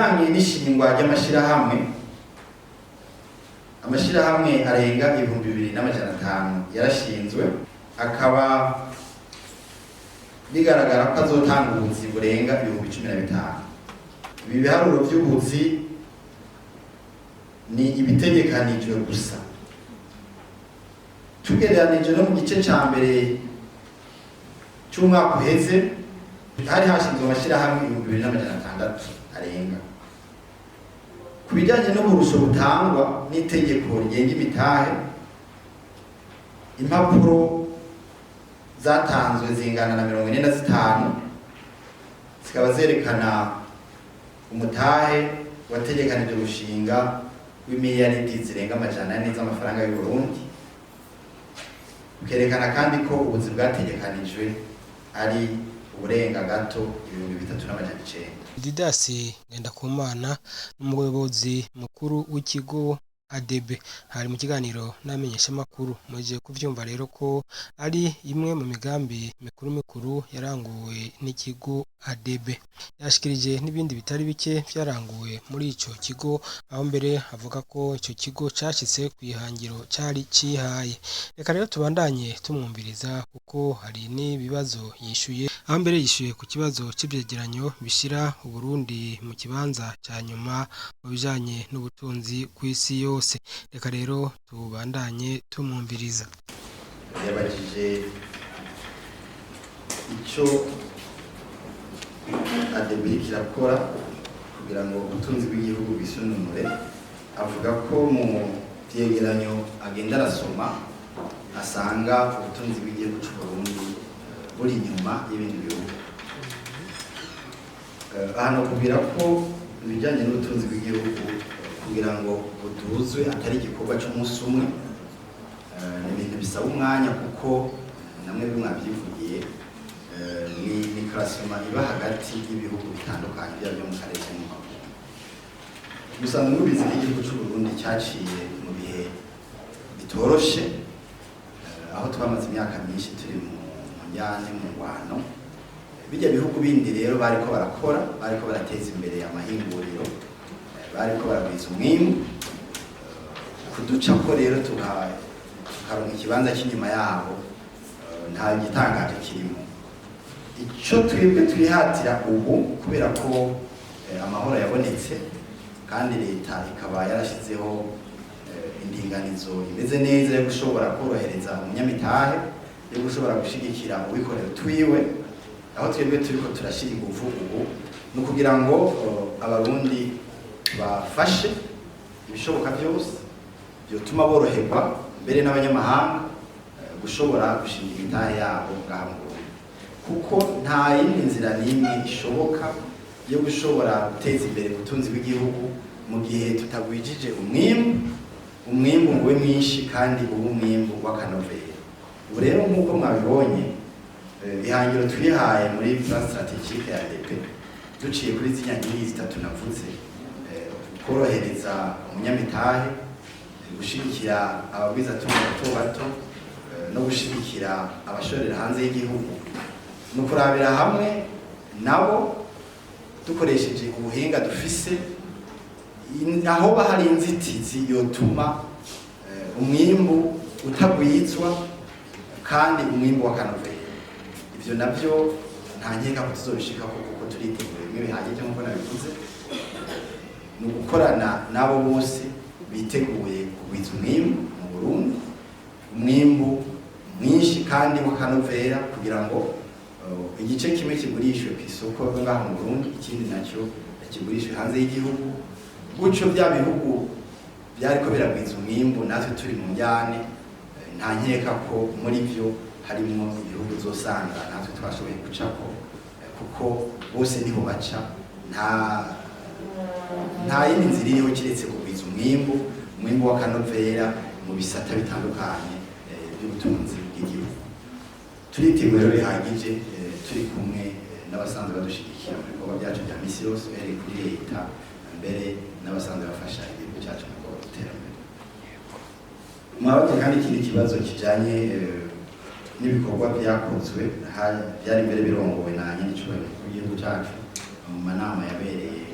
Bijanye n'ishingwa ry'amashirahamwe, amashirahamwe arenga 2500 yarashinzwe, akaba bigaragara ko azotanga ubuzi burenga 15,000. Ibi biharuro vy'ubuzi ni ibitegekanijwe gusa. Tugereranije no mu gice ca mbere c'umwaka uheze, hari hashinzwe amashirahamwe 2600 arenga. Ku bijanye n'uburusho butangwa n'itegeko rigenga imitahe, impapuro zatanzwe zingana na 45, zikaba zerekana umutahe wategekanije gushinga w'imiliyaridi zirenga 400 z'amafaranga y'u Burundi, ukerekana kandi ko ubuzi bwategekanijwe ari uburenga gato 3900. Didas Ngendakumana, n'umuyobozi mukuru w'ikigo ADB, hari mu kiganiro n'amenyeshamakuru. Muje kuvyumva rero ko ari imwe mu migambi mikuru mikuru yaranguwe n'ikigo ADB. Yashikirije n'ibindi bitari bike vyaranguwe muri ico kigo, aho mbere avuga ko ico kigo cashitse kw'ihangiro cari cihaye. Reka rero tubandanye tumwumviriza, kuko hari n'ibibazo yishuye, aho mbere yishuye ku kibazo c'ivyegeranyo bishira Uburundi mu kibanza ca nyuma mu bijanye n'ubutunzi kw'isi yose. Reka rero tubandanye tumwumviriza. Yabajije icyo ADB kirakora kugira ngo ubutunzi bw'igihugu bwisununure, avuga ko mu vyegeranyo agenda arasoma asanga ubutunzi bw'igihugu c'u Burundi buri inyuma y'ibindi bihugu. Hano kubwira ko ibijyanye n'ubutunzi bw'igihugu kugira ngo buduzwe atari igikorwa c'umunsi umwe, ni ibintu bisaba umwanya, kuko namwe mwabyivugiye, ni classement iba hagati y'ibihugu bitandukanye, byaba byo mu karere cyangwa mu makungu. Musanzwe mubizi ko igihugu c'u Burundi cyaciye mu bihe bitoroshe, aho twamaze imyaka myinshi turi mu njyane, mu ngwano. Bijya bihugu bindi rero bariko barakora, bariko barateza imbere amahinguriro, bariko baragwiza umwimbu. Kuduca ko rero tukaronka ikibanza cy'inyuma yabo, nta gitangaje kirimo. Icyo twebwe twihatira ubu, kubera ko amahoro yabonetse kandi leta ikaba yarashyizeho indinganizo imeze neza yo gushobora korohereza umunyamitahe, yo gushobora gushigikira uwikorera utwiwe, aho twebwe turiko turashyira ingufu ubu ni ukugira ngo Abarundi bafashe ibishoboka byose byotuma boroherwa, mbere n'abanyamahanga, gushobora gushinga imitahe yabo ngaha mu Burundi, kuko nta yindi nzira n'imwe ishoboka yo gushobora guteza imbere ubutunzi bw'igihugu mu gihe tutagwijije umwimbu, umwimbu ngo ube mwinshi kandi ube umwimbu w'akanovera. Ubu rero, nk'uko mwabibonye, ihangiro twihaye muri plan stratégique ya ADB, duciye kuri ziriya nkingi zitatu navuze, korohereza umunyamitahe, gushigikira abagwizatunga bato bato, no gushigikira abashorera hanze y'igihugu, ni ukurabira hamwe nabo dukoresheje ubuhinga dufise aho hari inzitizi yotuma umwimbu utagwizwa kandi umwimbu w'akanovera. Ivyo navyo nta nkeka ko tuzobishikako, kuko turiteguye bimwe bihagije. Nk'uko nabivuze, ni ugukorana n'abo bose biteguye kugwiza umwimbu mu Burundi, umwimbu mwinshi kandi w'akanovera, kugira ngo igice kimwe kigurishwe ku isoko ryo ngaha mu Burundi, ikindi nacyo kigurishwe hanze y'igihugu. Gutyo bya bihugu byariko biragwiza umwimbu natwe turi mu njyane, nta nkeka ko muri byo harimo ibihugu uzosanga natwe twashoboye gucako, kuko bose niho baca. Nta yindi nzira iriho kiretse kugwiza umwimbu, umwimbu w'akanovera mu bisata bitandukanye by'ubutunzi bw'igihugu. Turiteguye rero bihagije, turi kumwe n'abasanzwe badushigikira mu bikorwa byacu bya misi yose, uhereye kuri leta, mbere n'abasanzwe bafasha igihugu cyacu mu bikorwa by'iterambere. Mwabaze kandi ikindi kibazo kijanye n'ibikorwa byakozwe, byari mbere birongowe na nyenicubahiro w'igihugu cyacu mu manama yabereye.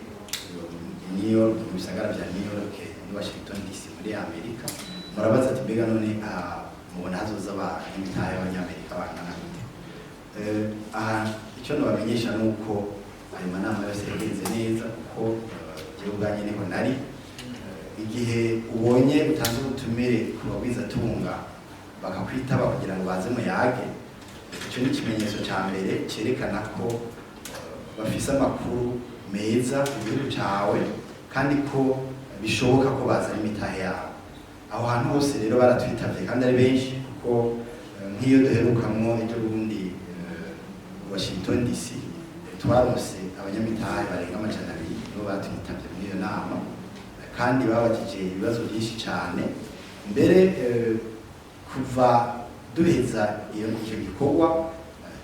York, mu bisagara vya New York ni Washington DC muri Amerika. Murabaza ati: "Mbega none mubona hazoza imitahe y'Abanyamerika bangana gute?" Aha icyo nabamenyesha ni uko ayo manama yose yagenze neza, kuko jewe ubwanjye niho nari. Igihe ubonye utanze ubutumire ku bagwizatunga, bakakwitaba kugira ngo baze muyage, icyo ni ikimenyetso cya mbere cyerekana ko bafise amakuru meza ku gihugu cyawe, kandi ko bishoboka ko bazana imitahe yabo. Aho hantu hose rero baratwitabye kandi ari benshi, kuko nk'iyo duherukamwo ejo bundi Washington DC, twaronse abanyamitahe barenga 200 nibo batwitabye muri iyo nama, kandi babajije ibibazo byinshi cyane. Mbere kuva duheza iyo icyo gikorwa,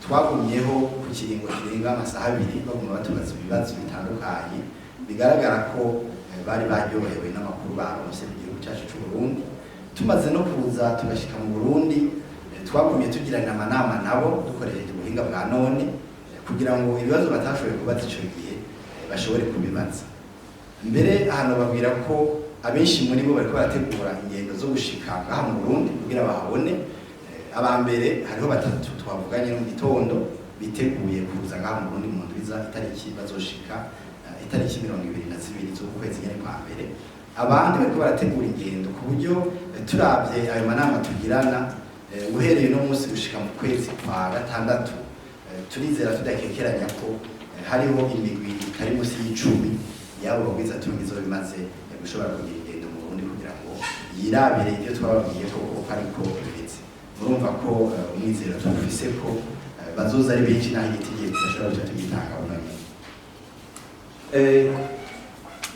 twagumyeho ku kiringo kirenga amasaha 2, baguma batubaza ibibazo bitandukanye. Bigaragara ko bari baryohewe n'amakuru baronse mu gihugu cyacu cy'u Burundi. Tumaze no kuza tugashika mu Burundi, twagumye tugirana amanama nabo dukoresheje ubuhinga bwa none, kugira ngo ibibazo batashoboye kubaza ico gihe bashobore kubibaza. Mbere ahantu babwira ko abenshi muri bo bariko barategura ingendo zo gushika ngaha mu Burundi kugira bahabone. Aba mbere hariho batatu twavuganye no mu gitondo biteguye kuza ngaha mu Burundi mu ndwiza, itariki bazoshika itariki 22 z'ukwezi nyene kwa mbere. Abandi bariko barategura ingendo, ku buryo turavye ayo manama tugirana uhereye no munsi gushika mu kwezi kwa gatandatu, turizera tudakekeranya ko hariho imigwi itari munsi y'10 yabo bagwizatunga izoba bimaze gushobora kugira ingendo mu Burundi kugira ngo yirabire ibyo twababwiye ko koko ariko bimeze. Murumva ko umwizero tufise ko bazoza ari benshi, naho igitigiri tudashobora guca tugitanga buno nyene.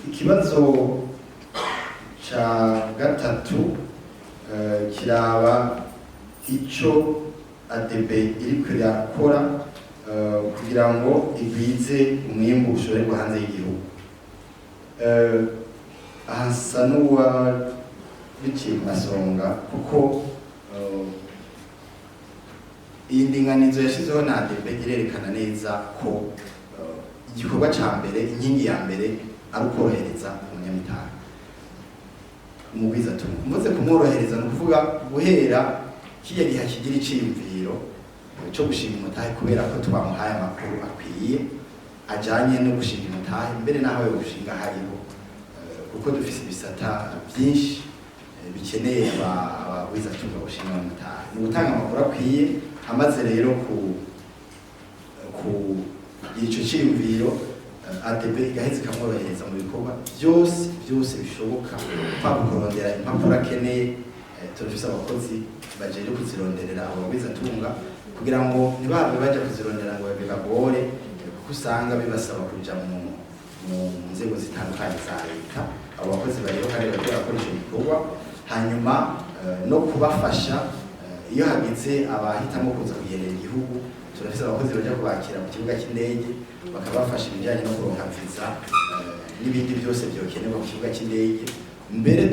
Ikibazo ca gatatu kiraba ico ADB iriko irakora kugira ngo igwize umwimbu ushorerwa hanze y'igihugu. Aha nsa n'uwa biciye ku masonga, kuko iyi ndinganizo yashyizeho na ADB irerekana neza ko igikorwa ca mbere, inkingi ya mbere, ari ukorohereza umunyamitahe, umugwizatunga. Mvuze kumworohereza, ni ukuvuga guhera kiya gihe akigira iciyumviro cyo gushinga umutahe, kubera ko twamuhaye amakuru akwiye ajanye no gushinga umutahe, mbere n'aho yo gushinga hariho, kuko dufise ibisata byinshi bikeneye abagwizatunga gushinga umutahe. Ni ugutanga amakuru akwiye. Amaze rero ku ico ciyumviro, ADB igaheza ikamworohereza mu bikorwa byose byose bishoboka, kwaba kurondera impapuro akeneye. Turafise abakozi bajeje kuzironderera abo bagwizatunga, kugira ngo ntibahave baja kuzirondera ngo bibagore, kuko usanga bibasaba kuja mu nzego zitandukanye za leta. Abo bakozi bariho kandi bariko barakora ico gikorwa. Hanyuma no kubafasha iyo hagize abahitamo kuza kugendera igihugu, turafise abakozi baja kubakira ku kibuga cy'indege, bakabafasha ibijyanye no kuronka visa n'ibindi byose byokenerwa ku kibuga cy'indege. Mbere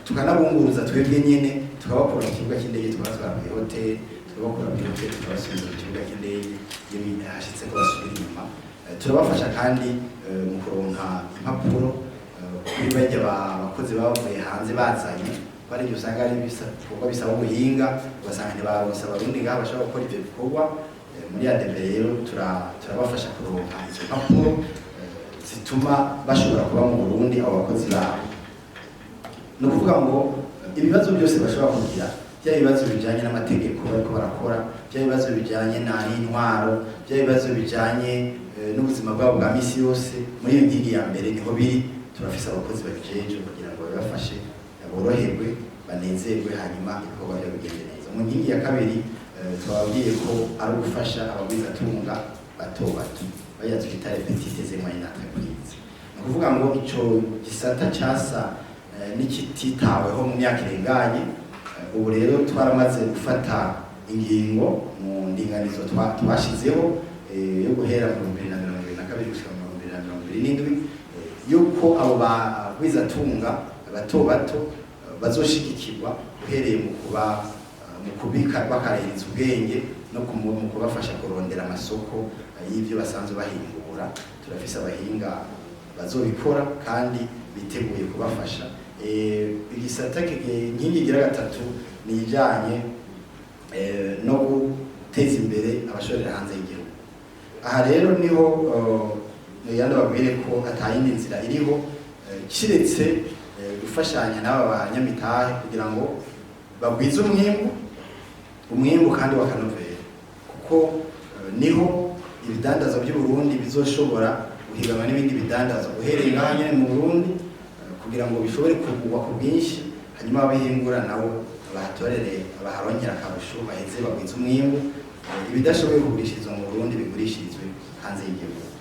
tukanabunguruza twebwe nyene, tukabakura ku kibuga cy'indege tukabatwara mu hoteli, tukabakura mu hoteli tukabasubiza ku kibuga cy'indege iyo hashitse ko basubira inyuma. Turabafasha kandi mu kuronka impapuro kuri barya bakozi baba bavuye hanze bazanye, ko hari igihe usanga ari ibikorwa bisaba ubuhinga, ugasanga ntibaronse Abarundi ngaha bashobora gukora ivyo bikorwa. Muri ADB rero turabafasha kuronka izo mpapuro zituma bashobora kuba mu Burundi abo bakozi babo. Ni ukuvuga ngo ibibazo byose bashobora kugira, bya bibazo bijanye n'amategeko bariko barakora, bya bibazo bijanye na n'intwaro, bya bibazo bijanye n'ubuzima bwabo bwa misi yose, muri iyo nkingi ya mbere niho biri. Turafise abakozi babijejwe kugira ngo babibafashe, boroherwe, banezerwe, hanyuma ibikorwa byabo bigende neza. Mu nkingi ya kabiri twababwiye ko ari ugufasha abagwizatunga bato bato, baya twita les petites et moyennes entreprises. Ni ukuvuga ngo ico gisata casa n'ikititaweho mu myaka irenganye. Ubu rero twaramaze gufata ingingo mu ndinganizo twashizeho yo guhera mu 2022 gushika mu 2027, yuko abo bagwizatunga bato bato bazoshigikirwa uhereye mu kuba mu kubika bakareheza ubwenge no mu kubafasha kurondera amasoko y'ibyo basanzwe bahingura. Turafise abahinga Bazobikora kandi biteguye kubafasha. Igisata inkingi igira gatatu ni ijanye no guteza imbere abashorera hanze y'igihugu. Aha rero niho yandi babwire ko atayindi nzira iriho kiretse gufashanya n'aba banyamitahe kugira ngo bagwize umwimbu kandi wakanovera, kuko niho ibidandazwa by'u Burundi bizoshobora guhiganwa n'ibindi bidandazwa uhereye ngaha nyene mu Burundi, kugira ngo bishobore kugurwa ku bwinshi, hanyuma abahingura nabo bahatorere, baharonkera akarusho, baheze bagwize umwimbu, ibidashoboye kugurishirizwa mu Burundi bigurishirizwe hanze y'igihugu.